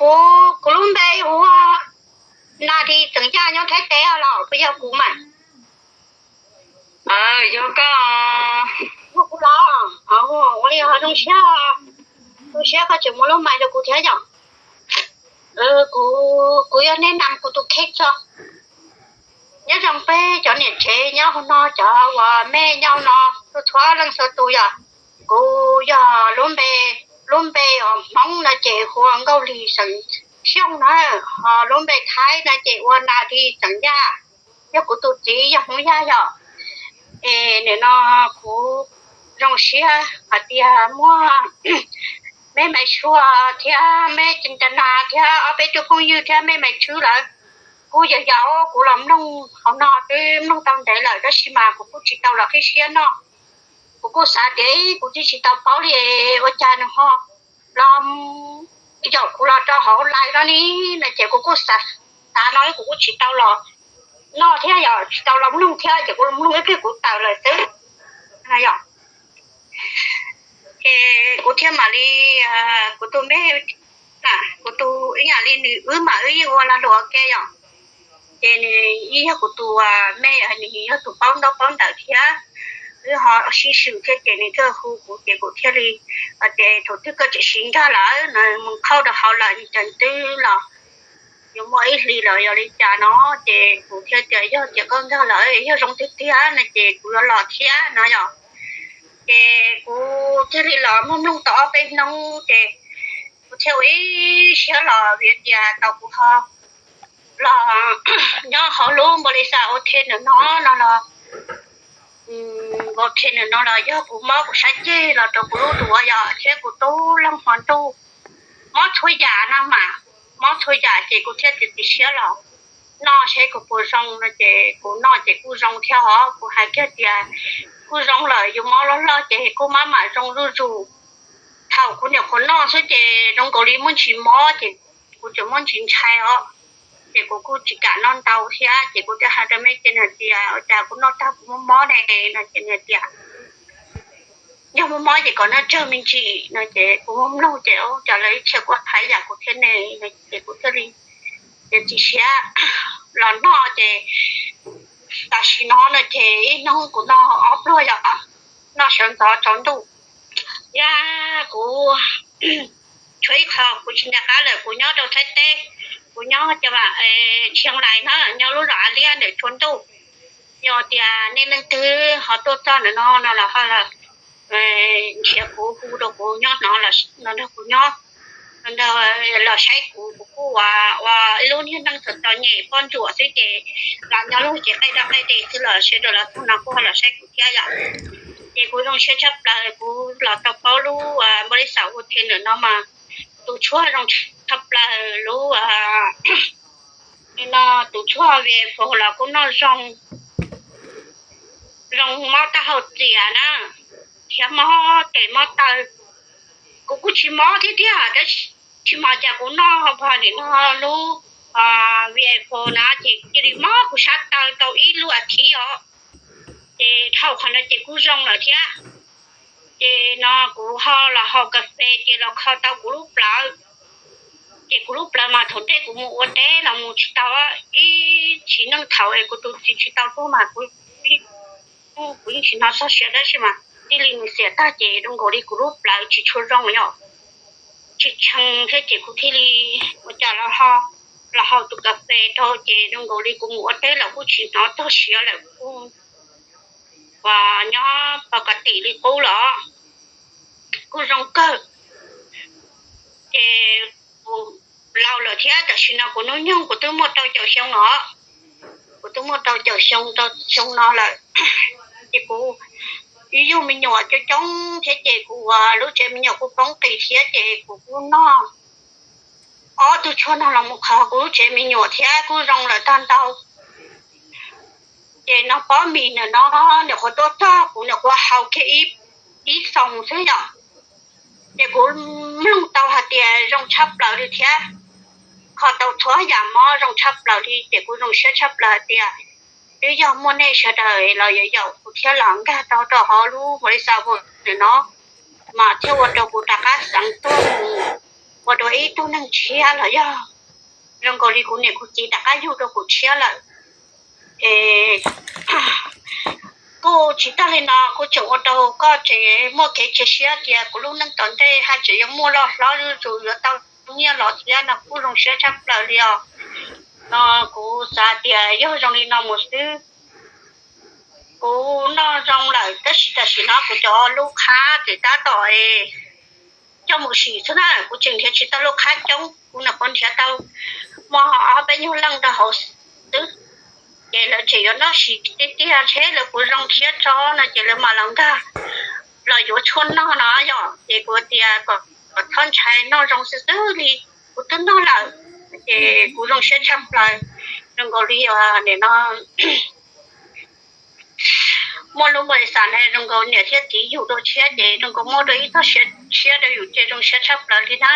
Kuv, kuv lub npe hu ua Nas Dis Xeem Yaj nyob Thaib teb los puas yog kuv mas? Yog koj, yog kuv los, ua li zoo siab, zoo siab koj tseem muab lub mais rau kuv thiab yom. Kuv, kuv yuav neb nam kuv tus kheej tso. Nyob zoo peb cov niam tsev nyob hauv no, cov uas mej nyob no, txhua leej txhua tus yom. Kuv yog lub npe, lub npe uas Hmoob no ces hu ua Nkauj Lis Xeem Xyooj na, ho lub npe Thaib no ces ua Nas Dis Xeem Yaj. Yog kuv tus txiv yog Hmoob Yaj yom. Es nim no kuv zoo siab hais tias muaj mej Maiv Suav thiab mej Cees Cas Nas thiab ob peb tug phooj ywg thiab mej Maiv Tswb lawv kuj yog yam kuv los mloog hauv no twb mloog tau ntev lawm tab sis mas kuv kuj tsis tau los qhib siab noj. Kuv kuj xav tias kuv twb tsis tau paub li, ua cas nws ho los yaum kuv los rau hauv lais no ne, no ces kuv kuj xav, xav no kuv kuj tsis tau los noj thiab yom, tsis tau los mloog thiab ces kuv los mloog ib pliag kuv tawm lawm xwb. Yog ces kuv thiaj mam li, kuv tus me, kuv tus ib yam li nws wb mas wb yeej ua lag luam ua ke yom. Ces nws yeej yog kuv tus me, nws yog tus paub ntaub paub ntawv thiab, wb ho sib swm thiab ces nws thiaj hu kuv ces kuv thiaj li, ces thaum twg koj tseem siv nkag lawm no mus qhauj rau hauv lawm ces twb los yuav muaj ib hlis lawm yog li cas no, ces kuv thiaj tias yog tias koj nkag lawm yog zoo tiag tiag no ces kuv yuav los thiab no yom. Ces kuv thiaj li los mloog mloog tau ob peb hnub ces kuv thiaj ua ib siab los vim tias tau kuv ho los nyob hauv lub npaum li xav ua the nws no no los, ua the nws no los yog kuv mob kuv sab ceg los rau kuv lub duav yom, thiab kuv tub leej hmo ntuj, mob txhua yam no mas, mob txhua yam ces kuv thiaj txiav txim siab los noj seb kuv puas zoo no ces kuv noj ces kuj zoo thiab os. Kuv hais kiag tias kuj zoo lawm, yus mob loj loj ces kuj maj mam zoo zuj zus. Thaum kuv nyuam qhuav noj xwb ces zoo nkaus li muaj ntsis mob ces kuv tseem muaj ntsis ntshai os, ces kuv kuj tsis kam noj ntau thiab ces kuv thiaj hais rau mej ces nws hais tias ua cas kuv noj tag kuv mob mob ne no ces nws hais tias yog mob mob ces kom noj tsawg me ntsis no ces kuv mloog mloog ces ua cas lawv ib txhia kuj hais yam kuv thiab ne no ces kuv thiaj li txiav txim siab los noj ces tam sim no no ces ib hnub kuv noj ob pluag yom, noj sawv ntxov tsaus ntuj. Yog kuv tshuav ib qho kuv tsis nco qab lawm, kuv nyob rau Thaib teb, kuv nyob cov Tsheej Lais na, nyob lub zos Av Liab ntawm tsua ntuj. Yog tias nej leej twg ho tuaj txog ntawm no no los ho nrhiav kuv hu rau kuv nyob no los nrog kuv nyob, los saib kuv, kuv kuj ua ib lub niag neej txom txom nyem poj ntsuam xwb ces los nyob lub ces qaij dab qaij dej xwb los sawv daws los txog no kuj ho los saib kuv thiab yom. Ces kuv zoo siab tshaj plaws kuv los tau paub lub npaum li xav ua thiab ntawm no mas tus tshuaj zoo tshaj plaws lub no, tus tshuaj V F los kuj noj zoo, zoo mob taub hau txias na, thiab mob tes mob taw. Kuv kuj tsis mob thiab tiag tab sis mas cas kuv noj pog nim no lub V F na ces cia li mob kuv sab taw tau ib lub as thiv os. Ces dhau qhov no ces kuj zoo lawm thiab. Ces no kuv ho los haus kas fes ces los kho tau kuv lub plawv. Ces kuv lub plawv mas thaum ntej kuv mus ua teb los mus tsis tau, ib tsim neej thaum es kuv tus txiv tsis tau tuag mas kuv, kuv yeej tsis hnov txog siav tab sis mas txij li nws xiam tag ces zoo nkaus li kuv lub plawv tsis tshua zoo yom, tsis tshee thiab ces kuv thiaj li ua cas los haus tus kas fes rau ces zoo nkaus li kuv mus ua teb los kuj tsis hnov txog siav lawm, kuj nyob pov kas tim li qub los kuj zoo kawg. Ces kuv laus lawm thiab tam sim no kuv hnub nyoog kuv twb muaj rau caum xyoo os, kuv twb muaj rau caum xyoo rau xyoo no lawm. Ces kuv yug me nyuam coob coob thiab ces kuv ua lub tsev me nyuam kuj poob qis thiab ces kuv kuj noj ob tug tshuaj no los mus qhov kuv lub tsev me nyuam thiab kuj zoo lawm tag ntau. Ces no pob mis ntawm no nyuam qhuav tuaj txog kuv nyuam qhuav haus kiag ib xoos xwb yom. Ces kuv mloog tau hais tias zoo tshaj plaws li thiab, kho tau txhua yam mob zoo tshaj plaws li ces kuv zoo siab tshaj plaws hais tias twb yog muaj nej sawv daws los yaum yaum kuv thiab los nkag tau rau hauv lub npaum li xav ua ntawm no mas thiaj ua rau kuv rov qab xeev tuaj mus ua dua ib tug neeg tshiab los yog zoo nkaus li kuv niam kuv txiv rov qab yug rau kuv tshiab lawm. Es kuj tsis tag li no, kuv tseem ua rau koj tseem muaj kev cia siab tias kuv lub neej tom ntej haj tseem yuav muaj loj hlob zuj zus yuav tau nyiaj los thiab no kuj zoo siab tshaj plaws li os. No kuv xav tias yog zoo li no mus xwb, kuv noj zoo lawm tab sis tam sim no kuv cov lub qhab ces tab tom coj mus sim xwb na, kuv tseem nrhiav tsis tau lub qhab coob, kuv nyuam qhuav nrhiav tau muaj ob peb nyuag leej rau hauv xwb. Ces lawv tseem yuav noj sim tiag tiag, ntshe lawv puas zoo thiab tso no ces lawv mam los nkag los yuav tshuaj noj no yom. Ces kuv tias kom txhob ntshai, noj zoo xwb xwb li, kuv twb noj lawm ces kuv zoo siab tshaj plaws. Zoo nkaus li nim no muaj lub npau li xav ne, zoo nkaus niam thiab txiv yug dua tshiab ces zoo nkaus muaj dua ib txoj siab tshiab rau yus ces zoo siab tshaj plaws li na.